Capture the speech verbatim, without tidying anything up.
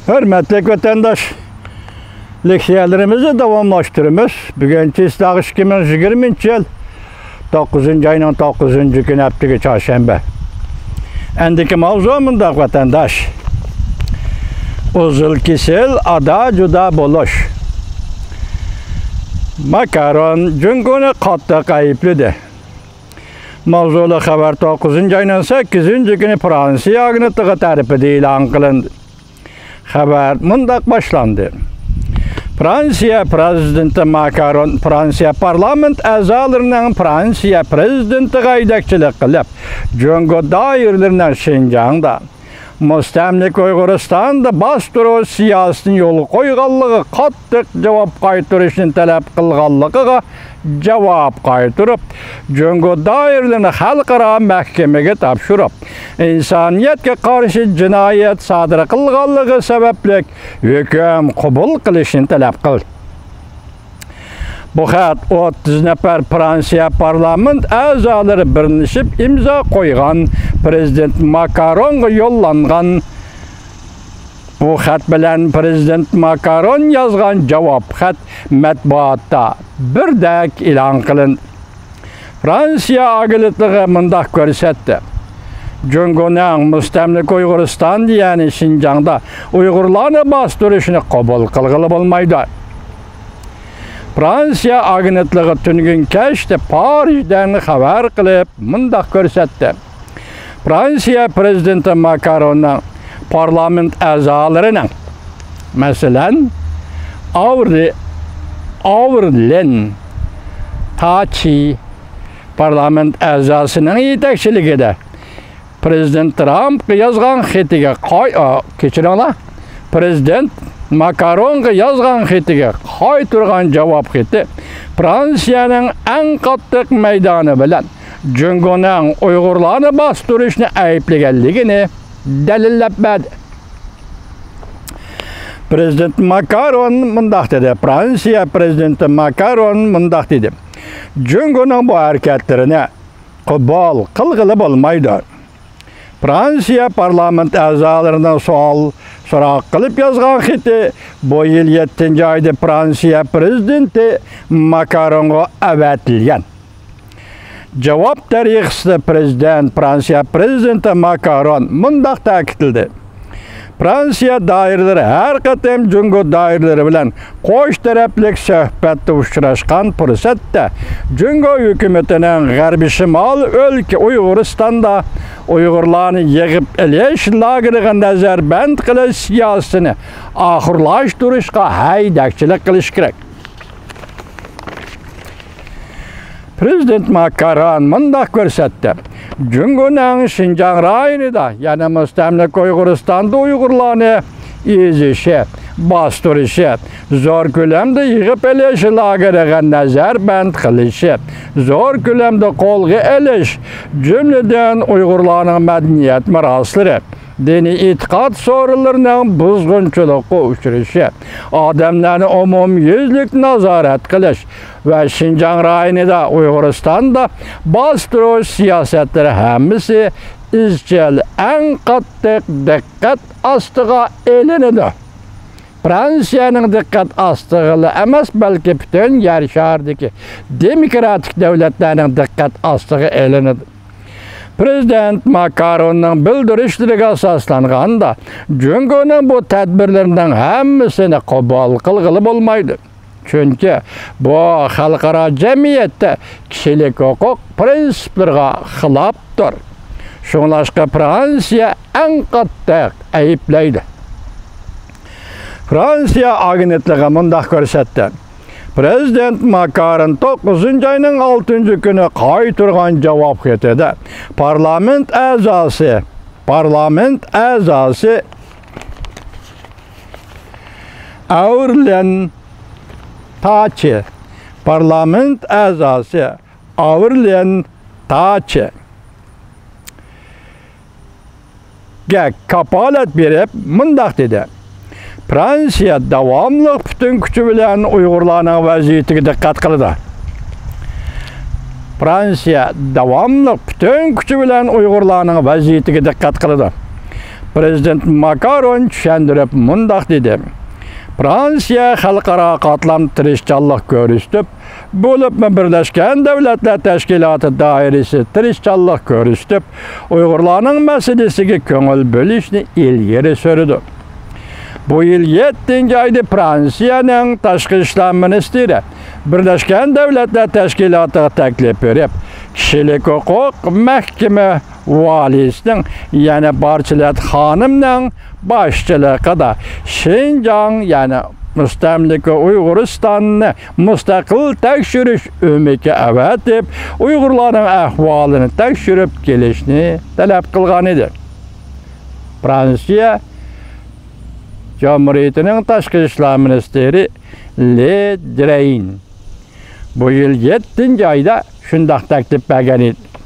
ھۆرمەتلىك ۋەتەنداش، لېكسىيەلىرىمىزنى داۋاملاشتۇرىمىز. بۈگۈن چېسلاغ ئىككى مىڭ يىگىرمىنچى يىل توققۇزىنچى ئاينىڭ توققۇزىنچى كۈنى، ھەپتىگە چارشەنبە. ئەندىكى ماۋزۇ مۇنداق، ۋەتەنداش. ئۇزۇل كېسىل، ئادا جۇدا بولۇش. ماكرون جۇڭگونى قاتتىق ئەيىبلىدى. ماۋزۇلۇق خەۋەر توققۇزىنچى ئاينىڭ سەككىزىنچى كۈنى فرانسىيە ئاگېنتلىقى تەرىپىدىن ئېلان قىلىندى. خەۋەر مۇنداق باشلاندى. فرانسىيە پىرېزىدېنتى ماكرون فرانسىيە پارلامېنت ئەزالىرىنىڭ فرانسىيە پىرېزىدېنتىغا يېتەكچىلىك قىلىپ، جۇڭگو دائىرىلىرىنىڭ شىنجاڭدا، مۇستەملىكە ئۇيغۇرىستاندا باستۇرۇش سىياسىتىنى يولغا قويغانلىقىغا قاتتىق جاۋاب قايتۇرۇشنى تەلەپ قىلغانلىقىغا جاۋاب قايتۇرۇپ، جۇڭگو دائىرىلىرىنى خەلقئارا مەھكىمىگە تاپشۇرۇپ، ئىنسانىيەتكە قارشى جىنايەت سادىر قىلغانلىقى سەۋەبلىك ھۆكۈم قوبۇل قىلىشنى تەلەپ قىلدى. بۇ خەت ئوتتۇز نەپەر فرانسىيە پارلامېنت ئەزالىرى بىرلىشىپ ئىمزا قويغان پىرېزىدېنت ماكرونغا يوللانغان. بۇ خەت بىلەن پىرېزىدېنت ماكرون يازغان جاۋاب خەت مەتبۇئاتتا بىردەك ئېلان قىلىندى. فرانسىيە ئاگېنتلىقى مۇنداق كۆرسەتتى: جۇڭگونىڭ مۇستەملىكە ئۇيغۇرىستاندا، يەنى شىنجاڭدا ئۇيغۇرلارنى باستۇرۇشىنى قوبۇل قىلغىلى بولمايدۇ. فرانسىيە ئاگېنتلىقى تۈنۈگۈن كەچتە پارىژدىن خەۋەر قىلىپ مۇنداق كۆرسەتتى: فرانسىيە پىرېزىدېنتى ماكروننىڭ پارلامېنت ئەزالىرىنىڭ، مەسىلەن، ئاۋرلى-، ئاۋرلىن تاچى پارلامېنت ئەزاسىنىڭ يېتەكچىلىكىدە پىرېزىدېنت ترامپقا يازغان خېتىگە قاي-، ئا، كەچۈرۈڭلار. پىرېزىدېنت ماكرونغا يازغان خېتىگە قايتۇرغان جاۋاب خېتى فرانسىيەنىڭ ئەڭ قاتتىق مەيدانى بىلەن جۇڭگونىڭ ئۇيغۇرلارنى باستۇرۇشنى ئەيىبلىگەنلىكىنى دەلىللەپ بەردى. پىرېزىدېنت ماكرون مۇنداق دېدى، فرانسىيە پىرېزىدېنتى ماكرون مۇنداق دېدى: جۇڭگونىڭ بۇ ھەرىكەتلىرىنى قوبۇل قىلغىلى بولمايدۇ. فرانسىيە پارلامېنت ئەزالىرىنىڭ سوئال سوراق قىلىپ يازغان خېتى بۇ يىل يەتتىنچى ئايدا فرانسىيە پىرېزىدېنتى ماكرونغا ئەۋەتىلگەن. جاۋاب تەرىقىسىدە پىرېزىدېنت، فرانسىيە پىرېزىدېنتى ماكرون مۇنداق تەكىتلىدى: فرانسىيە دائىرىلىرى ھەر قېتىم جۇڭگو دائىرىلىرى بىلەن قوش تەرەپلىك سۆھبەتتە ئۇچراشقان پۇرسەتتە، جۇڭگو ھۆكۈمىتىنىڭ غەربىي شىمال ئۆلكە ئۇيغۇرىستاندا ئۇيغۇرلارنى يىغىپ ئېلىش لاگېرىغا نەزەربەند قىلىش سىياسىتىنى ئاخىرلاشتۇرۇشقا ھەيدەكچىلىك قىلىشى كېرەك. پىرېزىدېنت ماكرون مۇنداق كۆرسەتتى: جۇڭگونىڭ شىنجاڭ رايونىدا، يەنى مۇستەملىكە ئۇيغۇرىستاندا ئۇيغۇرلارنى ئېزىشى، باستۇرۇشى، زور كۆلەمدە يىغىپ ئېلىش لاگېرىغا نەزەربەند قىلىشى، زور كۆلەمدە قولغا ئېلىش، جۈملىدىن ئۇيغۇرلارنىڭ مەدەنىيەت مىراسلىرى، دىنىي ئېتىقاد سورۇنلىرىنىڭ بۇزغۇنچىلىققا ئۇچرىشى، ئادەملەرنى ئومۇميۈزلۈك نازارەت قىلىش ۋە شىنجاڭ رايونىدا، ئۇيغۇرىستاندا باستۇرۇش سىياسەتلىرى ھەممىسى ئىزچىل، ئەڭ قاتتىق دىققەت ئاستىغا ئېلىنىدۇ. فرانسىيەنىڭ دىققەت ئاستىغىلا ئەمەس، بەلكى پۈتۈن يەر شارىدىكى دېموكراتىك دۆلەتلەرنىڭ دىققەت ئاستىغا ئېلىنىدۇ. پىرېزىدېنت ماكروننىڭ بىلدۈرۈشلىرىگە ئاساسلانغاندا، جۇڭگونىڭ بۇ تەدبىرلىرىنىڭ ھەممىسىنى قوبۇل قىلغىلى بولمايدۇ. چۈنكى بۇ خەلقئارا جەمئىيەتتە كىشىلىك ھوقۇق پىرىنسىپلىرىغا خىلاپتۇر. شۇڭلاشقا فرانسىيە ئەڭ قاتتىق ئەيىبلەيدۇ. فرانسىيە ئاگېنتلىقى مۇنداق كۆرسەتتى: پىرېزىدېنت ماكرون توققۇزىنچى ئاينىڭ ئالتىنچى كۈنى قايتۇرغان جاۋاب خېتىدە پارلامېنت ئەزاسى، پارلامېنت ئەزاسى ئاۋرلىن تاچى، پارلامېنت ئەزاسى ئاۋرلىن تاچى گە كاپالەت بېرىپ مۇنداق دېدى: فرانسىيە داۋاملىق پۈتۈن كۈچى بىلەن ئۇيغۇرلارنىڭ ۋەزىيىتىگە دىققەت قىلىدۇ. فرانسىيە داۋاملىق پۈتۈن كۈچى بىلەن ئۇيغۇرلارنىڭ ۋەزىيىتىگە دىققەت قىلىدۇ. پرېزىدېنت ماكرون چۈشەندۈرۈپ مۇنداق دېدى: فرانسىيە خەلقئارا قاتلام تىرىشچانلىق كۆرسىتىپ، بولۇپمۇ بىرلەشكەن دۆلەتلەر تەشكىلاتى دائىرىسى تىرىشچانلىق كۆرسىتىپ، ئۇيغۇرلارنىڭ مەسىلىسىگە كۆڭۈل بۆلۈشنى ئىلگىرى سۈرىدۇ. بۇ يىل يەتتىنچى ئايدا فرانسىيەنىڭ تاشقى ئىشلار مىنىستىرى بىرلەشكەن دۆلەتلەر تەشكىلاتىغا تەكلىپ بېرىپ، كىشىلىك ھوقۇق مەھكىمە ۋالىسىنىڭ، يەنى بارچىلەت خانىمنىڭ باشچىلىقىدا شىنجاڭ، يەنى مۇستەملىكە ئۇيغۇرىستاننى مۇستەقىل تەكشۈرۈش ئۆمىكى ئەۋەتىپ، ئۇيغۇرلارنىڭ ئەھۋالىنى تەكشۈرۈپ كېلىشنى تەلەپ قىلغان ئىدى. فرانسىيە جۇمھۇرىيىتىنىڭ تاشقى ئىشلار مىنىستىرى لې درېين بۇ يىل يەتتىنچى ئايدا شۇنداق تەكلىپ بەرگەن ئىدى.